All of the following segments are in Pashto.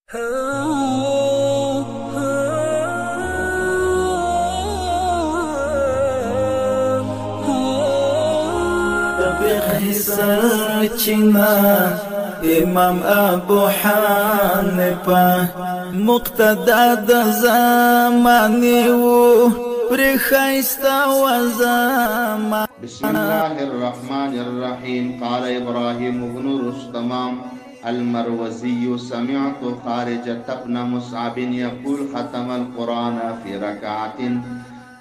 سرچینه امام ابو حنیفه مقتدا د زمانه وو پر خیستا و زمان. بسم الله الرحمن الرحيم. قال إبراهيم بن رستم المروزي: سمعت خارجة بن مصعب يقول: ختم القرآن في ركعة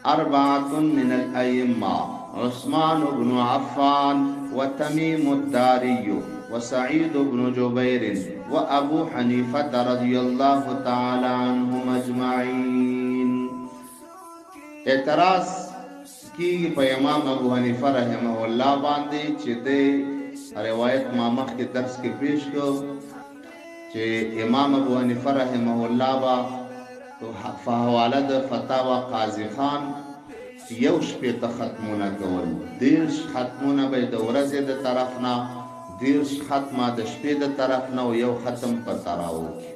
أربعة من الأئمة: عثمان بن عفان وتميم الداري وسعيد بن جبير وأبو حنيفة رضي الله تعالى عنهم أجمعين. اعتراض کیږي په امام ابو حنیفه رحمه الله باندې چې د روایت ما مخکې درس کې پیش کړ چې امام ابو حنیفه رحمه الله با په حواله د فتاوا قاضي خان 61 ختمونه کول، 30 ختمونه به د ورځې د طرف نه، 30 ختمه د شپې د طرف نه او یو ختم په تراو کې.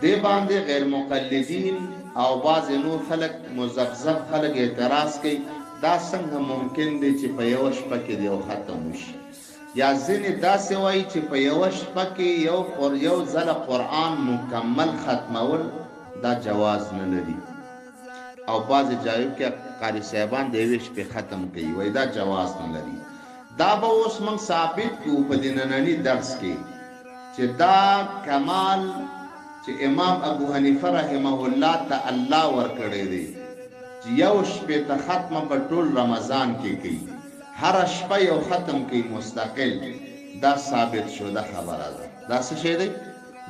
دې باندې غیر مقلدین او بعضې نور خلک مذبذب خلک اعتراض کوي، دا څنګه ممکن دی چې په یوه شپه کې د یو ختم وشي؟ یا ځینې داسې وایي چې په یوه شپه کې یو ځله قرآن مکمل ختمول دا جواز نه لري، او بعضې ځایو کې قاري صاحبان د یوې شپې ختم کوي، وایي دا جواز نه لري. دا به اوس موږ ثابت کړو په دې ننني درس کې چې دا کمال چې امام ابو حنیفه رحمه الله ته الله ورکړی دی چې 61 ختمه په ټول رمضان کې کوي، هره شپه یو ختم کوي مستقل، دا ثابت شوده خبره ده. دا څه شی دی؟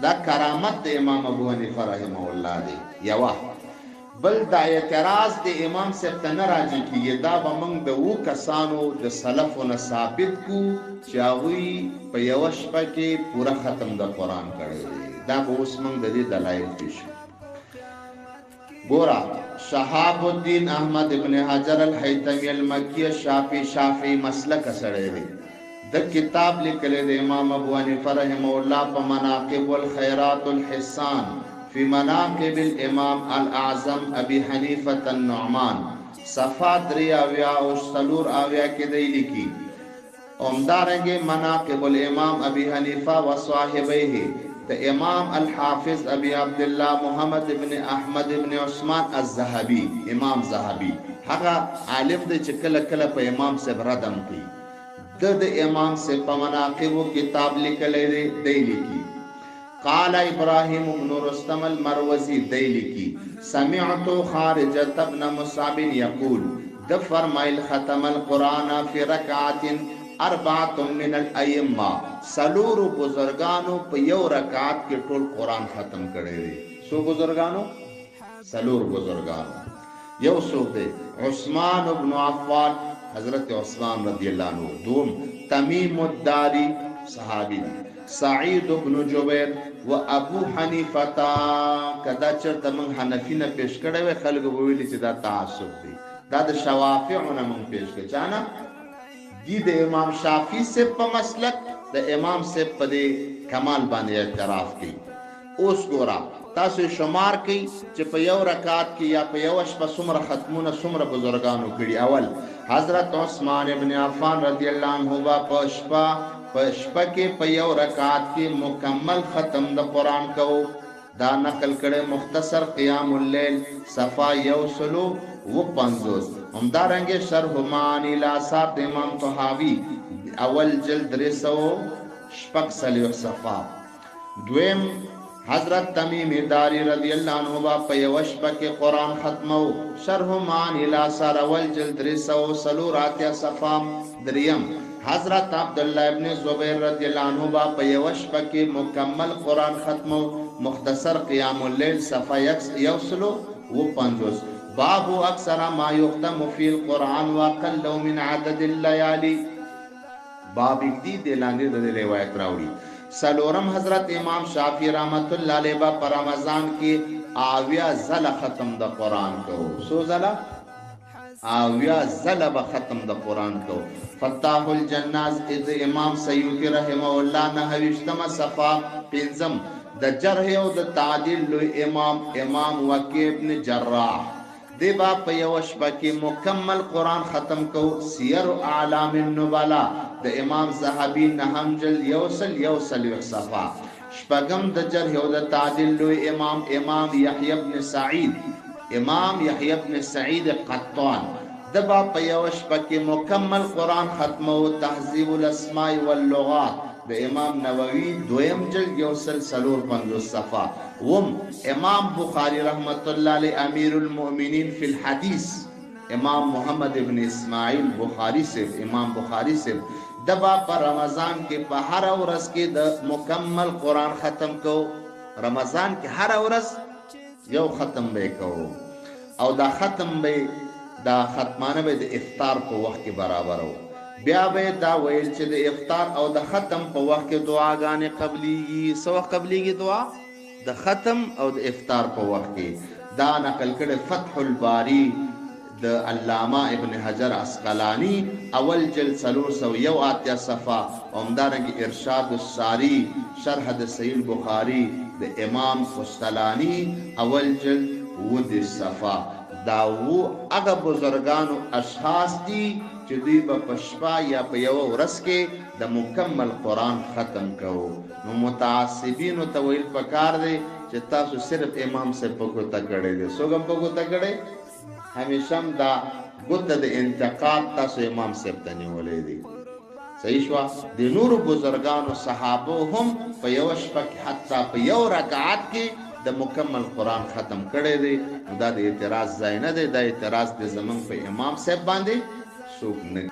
دا کرامت د امام ابو حنیفه رحمه الله دی. یوه بل دا اعتراض د امام صاحب ته نه راجع کېږي، دا به موږ د اوو کسانو د سلفو نه ثابت کړو چې هغوی په یوه شپه کې پوره ختم د قرآن کړی دی. دا به اوس موږ د دې دلایل پیش کړو. ګوره، شهاب الدین احمد ابن حجر الحیتمی المکی الشافعي، شافعي مسلک سړی دی، د کتاب لیکلی دی امام ابو حنیفه رحمه الله په مناقب والخیرات الحسان فی مناقب الامام الاعظم ابي حنیفة النعمان، صفحه 73 او 74 کې دی لیکي. همدارنګه مناقب الامام ابي حنیفه وصاحبیه د امام الحافظ ابي عبدالله محمد ابن احمد ابن عثمان الذهبي، امام ذهبي هغه عالم دی چې کله کله په امام صاحب ردم کوي، د امام صاحب په مناقبو کتاب لیکلی دی، دی لیکي: قال ابراهيم بن رستم المروزي، دی لیکي: سمعت خارجة بن مصعب يقول، د فرمایل ختم القرآن في ركعة أربعة من الأئمة، څلورو بزرګانو په یو رکعت کې ټول قرآن ختم کړی دی. څو بزرګانو؟ څلور بزرګانو. یو څوک دی؟ عثمان بن عفان، حضرت عثمان رضی الله عنه. دوم تمیم الداری صحابي دی، سعید بن جبیر و ابو حنیفه. که دا چېرته موږ حنفي نه پیش کړی وای، خلکو به ویلي چې دا تعصب دی. دا د شوافعو نه موږ پیش کړی، چا نه دی؟ د امام شافعي صاحب په مسلک، د امام صاحب په دې کمال باندې اعتراف کوي. اوس ګوره، تاسو شمار کوئ چې په یو رکعت کې یا په یوه شپه څومره ختمونه څومره بزرګانو کړي. اول حضرت عثمان ابن عفان رضی الله عنه به په شپه کې په یو رکعت کې مکمل ختم د قرآن کوو. دا نقل کړی مختصر قیام اللیل صفحه 157. همدارنګه شرح معانی الاثار د امام طحاوي اول جلد 346 صفحه. دویم حضرت تمیم داری رضی الله عنه به په یوه شپه کې قرآن ختمو، شرح معانی الاثار اول جلد 384 صفحه. دریم حضرت عبدالله ابن زبیر رضی الله عنه به په یوه شپه کې مکمل قرآن ختمو، مختصر قیام اللیل صفحه 150. باب اکثر ما یختم فی القرآن واقل من عدد اللیالی، باب دی د لاندې د روایت راوړي. څلورم حضرت امام شافعي رحمت الله علیه به په رمضان کې 70 ځله ختم د قرآن کوو. څو ځله؟ 70 ځله به ختم د قرآن کو. فتاح الجناز د امام سیوطي رحمه الله 29 صفحه. پنځم د جرح او د تعدیل لوی امام، امام وکیع ابن جراح، دی به په یوه شپه کې مکمل قرآن ختم کو. سیر اعلام النبلاء د امام ذهبي نهم جلد 141 صفحه. شپږم د جرح او د تعدیل لوی امام، امام یحیی بن سعید، امام یحیی بن سعید قطان، ده به په یوه شپه کې مکمل قرآن ختمو. تهذیب الاسماء واللغات د امام نووي دویم جلد 154 صفحه. اووم امام بخاری رحمت الله علیه امیر المؤمنین فی الحدیث، امام محمد ابن اسماعیل بخاری صاحب، امام بخاری صاحب ده به په رمضان کې په هره ورځ کې د مکمل قرآن ختم کو. رمضان کې هره ورځ یو ختم به یې کوو او دا ختم به دا ختمانه به د افطار په وخت کې برابرو. بیا به یې دا ویل چې د افطار او د ختم په وخت کې دعاګانې قبلیږي. څه وخت قبلیږي دعا؟ د ختم او د افطار په وخت کې. دا نقل کړی فتح الباری د علامه ابن حجر عسقلانی اول جلد 481 صفحه، او همدارنګه ارشاد الساری شرح د صحیح البخاری د امام قسطلانی اول جلد 37 صفحه. دا اوو هغه بزرګانو اشخاص دي چې دوی به په شپه یا په یوه ورځ کې د مکمل قرآن ختم کوو. نو متعصبینو ته ویل پکار دی چې تاسو صرف امام صاحب په ګوته کړی دی. څوک هم په ګوته کړی؟ همیشه هم دا ګوته د انتقاد تاسو امام صاحب ته نیولی دی. صحیح شوه؟ د نورو بزرګانو صحابو هم په یوه شپه کې حتی په یو رکعت کې د مکمل قرآن ختم کړی دی. نو دا د اعتراض ځای نه دی. دا اعتراض د زمونږ په امام صاحب باندې څوک نه